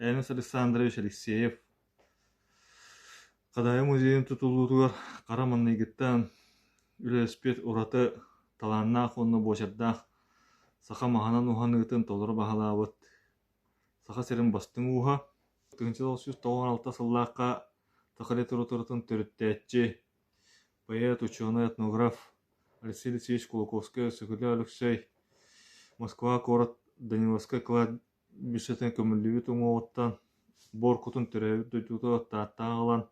Эрнст Александрович Алексеев Хадаайы музейын тутуллуутугар хара маҥнайгыттан үлэлэспит ураты талааннаах уонна буочардаах саха маһынан уһаныытын толору баһылаабыт Саха сирин бастыҥ ууһа, 1996 сыллаахха саха литературатын төрүттээччи, поэт, учуонай, этнограф Алексей Алексеевич Кулаковскай-Өксөкүлээх Өлөксөй Москва куорат Даниловскай кладбищетын көмүллүбүт уҥуоҕуттан буор кутун төрөөбүт дойдутугар Тааттаҕа аҕалан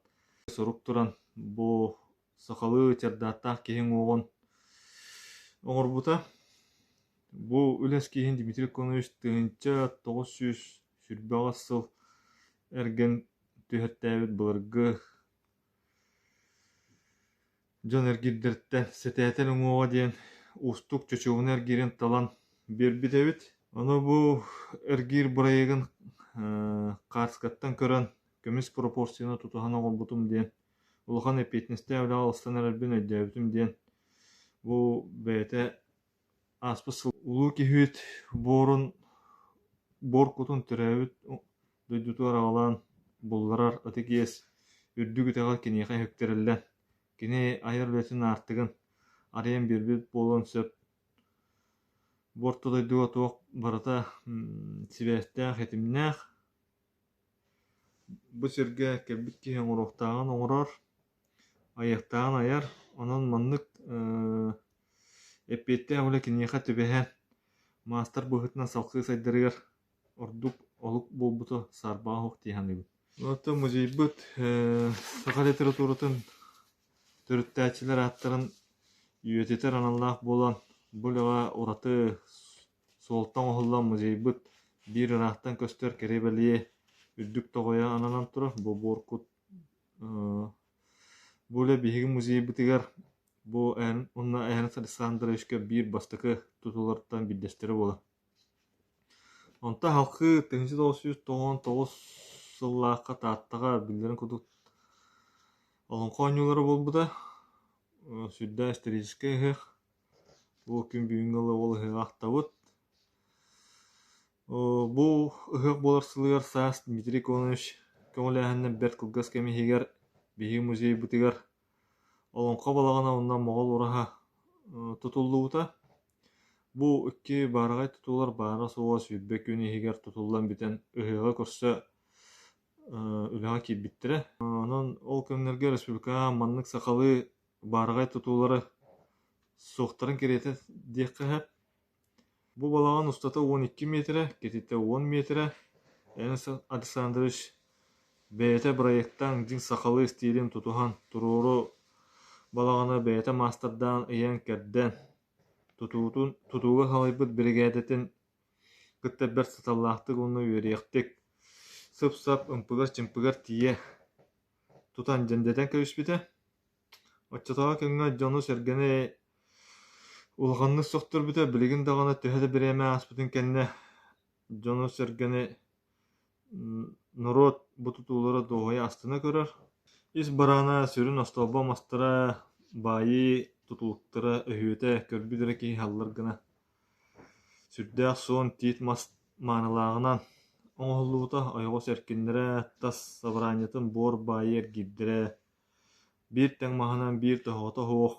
сурук туран бу сахалыы чардааттаах киһи уҥуоҕун оҥорбута. Бу үлэ эскииһин Дмитрий Конович 1928 сыл эргэн түһэртээбит былыргы дьон эргиирдэриттэн сэтээтэл уҥуоҕа диэн уустук чочуобуна эргиирин талан биэрбит эбит. Ону бу эргиир бырайыагын хаарскаттан көрөн көмүс пропорцияны тутуһан оҥорбутум диэн улахан эппиэтинэстээх үлэҕэ ылсан эрэрбин өйдөөбүтүм диэн бу бэйэтэ ааспыт сыл улуу киһибит буорун буор кутун төрөөбүт дойдутугар аҕалан булларар ытык иэс үрдүк итэҕэл киниэхэ үктэриллэн кини айар үлэтин аартыгын арыйан биэрбит буолуон сөп. Бу орто дойдуга туох барыта сибээстээх, ситимнээх. Бу сиргэ кэлбит киһи оҥоруохтааҕын оҥорор, айыахтааҕын айар, онон маннык эппиэттээх үлэ киниэхэ түбэһэн, маастар быһыытынан салгыы сайдарыгар ордук олук буолбута саарбаҕа суох дии саныыбын. Оттон музейбыт саха литературатын төрүттээччилэр ааттарын үйэтитэр аналлаах буолан, бу үлэҕэ ураты Суолта оҥоһуллан музейбыт биир ыраахтан көстөр кэрэ-бэлиэ үрдүк тоҕойо ананан турар. Бу буоркут бу үлэ биһиги музейбытыгар бу уонна Эрнст Александровичка биир бастакы тутуулартан биирдэстэрэ буолар. Онтон халкы 1999 сыллаахха Тааттаҕа биллэрин курдук олоҥхо оонньуулара буолбута. Сүрдээх историческай ыһыах. Бу күн бүгүҥҥү ыла ол ыһыаҕы ахтабыт. Бу ыһыах буолар сылыгар саас Дмитрий Кононович көҕүлээһининэн бэрт кылгас кэм иһигэр биһиги музейбытыгар Олоҥхо балаҕана уонна Моҕол ураһа тутуллубута. Бу икки баараҕай тутуулар баара-суоҕа 20 күн иһигэр тутуллан бүтэн ыһыаҕы көрсө үлэҕэ киирбиттэрэ. Онон ол кэмнэргэ республикаҕа маннык сахалыы баараҕай тутуулары суохтарын кэриэтэ диэххэ сөп. Бу балаҕан устата 12 миэтэрэ, кэтитэ 10 миэтэрэ. Эрнст Александрович бэйэтэ бырайыактаан дьиҥ сахалыы истиилин тутуһан туруору балаҕаны бэйэтэ маастардаан ыйан-кэрдэн, тутуутун тутууга салайбыт биригээдэтин кытта бэрт саталлаахтык уонна үөрүйэхтик сып-сап ымпыгар-чымпыгар тиийэ тутан дьэндэтэн кэбиспитэ. Оччотооҕу кэмҥэ дьону-сэргэни улаханнык сөхтөрбүтэ, билигин даҕаны төһө да бириэмэ ааспытын кэннэ дьону-сэргэни норуот бу тутуулары дуоһуйа астына көрөр. Ис бараана сүрүн остоолбо мастара, баайыы тутулуктара өһүөтэ көрбүт эрэ киһи аһыллар гына сүрдээх суон тиит мас маанылааҕынан оҥоһуллубута, ойоҕос эркиннэрэ, тас сабараанньатын буор баайыы эргиирдэрэ Биир тэҥ маһынан биир тоһоҕото суох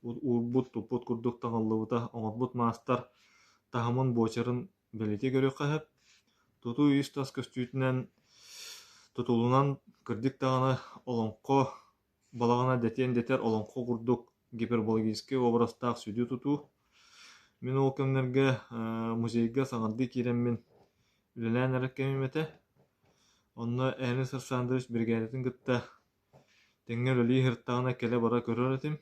уурбут-туппут курдук таҥыллыбыта оҥорбут маастар таһымын буочарын бэлиэтии көрүөххэ сөп. Тутуу ис-тас көстүүтүнэн тутулунан кырдьык даҕаны олоҥхо балаҕана дэтиэн дэтэр олоҥхо курдук гипербологическай уобарастаах сүдү тутуу. Мин ол кэмнэргэ музейга саҥардыы киирэммин үлэлээн эрэр кэмим этэ. Онно Эрнст Александрович биригээдэтин кытта тэҥҥэ үлэлии сырыттаҕына кэлэ-бара көрөр этим.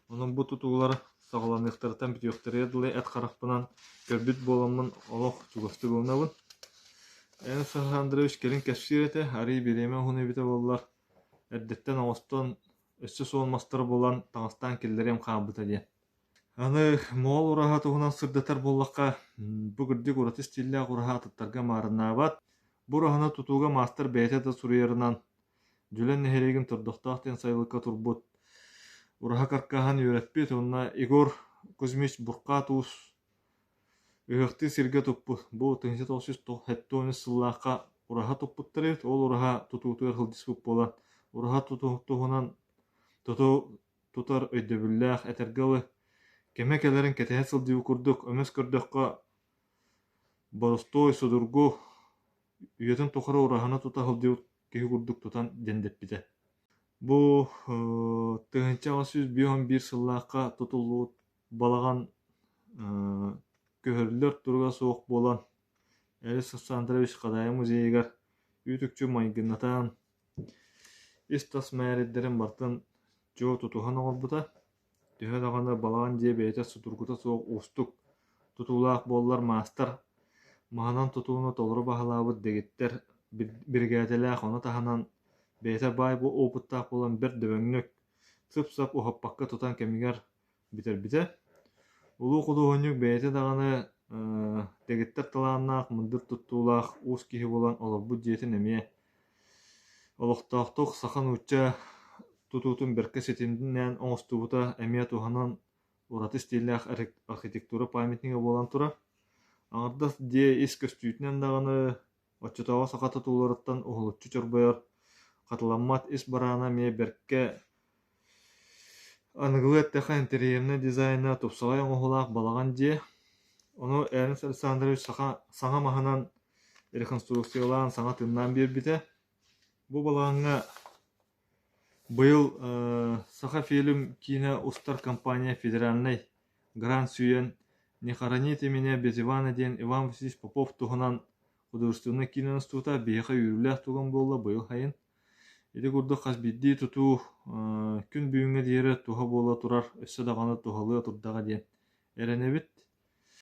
Онон бу тутуулар саҕаланыахтарыттан бүтүөхтэригэр дылы эт харахпынан көрбүт буоламмын олох чугастык ылынабын. Эрнст Александрович кэлин кэпсиир этэ, арыый бириэмэ уһун эбитэ буоллар, эрдэттэн оҥостон өссө суон мастары булан таҥастаан киллэриэм хаалбыта диэн. Аны Моҕол ураһа туһунан сырдатар буоллахха, бу кырдьык ураты стиллээх ураһа атыттарга маарыннаабат. Бу ураһаны тутууга маастар бэйэтэ да суруйарынан, Дьүлэн нэһилиэгин Тордохтоох диэн сайылыкка турбут ураһа каркаһын үөрэппит уонна Егор Кузьмич Бурхаат уус Ыһыахтыы сиргэ туппут бу 1973 сыллаахха ураһа туппуттар эбит. Ол ураһа тутуутугар сылдьыспыт буолан, ураһа туһунан туту тутар өйдөбүллээх, этэргэ дылы, кэмэ кэлэрин кэтэһэ сылдьыбыт курдук, өҥөс көрдөххө, боростуой, судургу, үйэтин тухары ураһаны тута сылдьыбыт киһи курдук тутан дьэндэппитэ. Бу 1851 сыллаахха тутуллубут балаҕан көһөрүллэр туруга суох буолан, Эрис Александрович Хадаайы музейыгар үүт-үкчү майгыннатан, ис-тас мээрийдэрин барытын чуо тутуһан оҥорбута. Төһө даҕаны балаҕан дьиэ бэйэтэ судургута суох уустук тутуулаах буоллар маастар маһынан тутууну толору баһылаабыт дэгиттэр биригээдэлээх, ону таһынан бэйэтэ баай опыттаах буолан бэрт дөбөҥнүк, сып-сап уһаппакка тутан кэмигэр бүтэрбитэ. Улуу худуоһунньук бэйэтэ даҕаны дэгиттэр талааннаах, мындыр туттуулаах уус киһи буолан олорбут дьиэтин эмиэ олохтоохтук саха-нуучча тутуутун бэркэ ситимнээн оҥостубута эмиэ туһанан ураты стиллээх архитектура памятнига буолан турар. Аҥардас дьиэ ис көстүүтүнэн даҕаны оччотооҕу саха тутууларыттан уһулуччу чорбойор, хатыламмат ис бараана эмиэ бэркэ аныгылыы эттэххэ интерьернэй дизайна тупсаҕай оҥоһуулаах балаҕан дьиэ. Ону Эрнст Александрович саха саҥа маһынан реконструкциялаан саҥа тыыннаан биэрбитэ. Бу балаҕаҥҥа быйыл Сахафильм киинэ устар компания федеральнай грант сүүйэн «Не хороните меня без Ивана» диэн Иван Васильевич Попов туһунан художественнай киинэ устуута биһиэхэ үөрүүлээх түгэн буолла быйыл сайын. Ити курдук хас биирдии тутуу күн бүгүҥҥэ диэри туһа буола турар, өссө даҕаны туһалыа турдаҕа диэн эрэнэбит.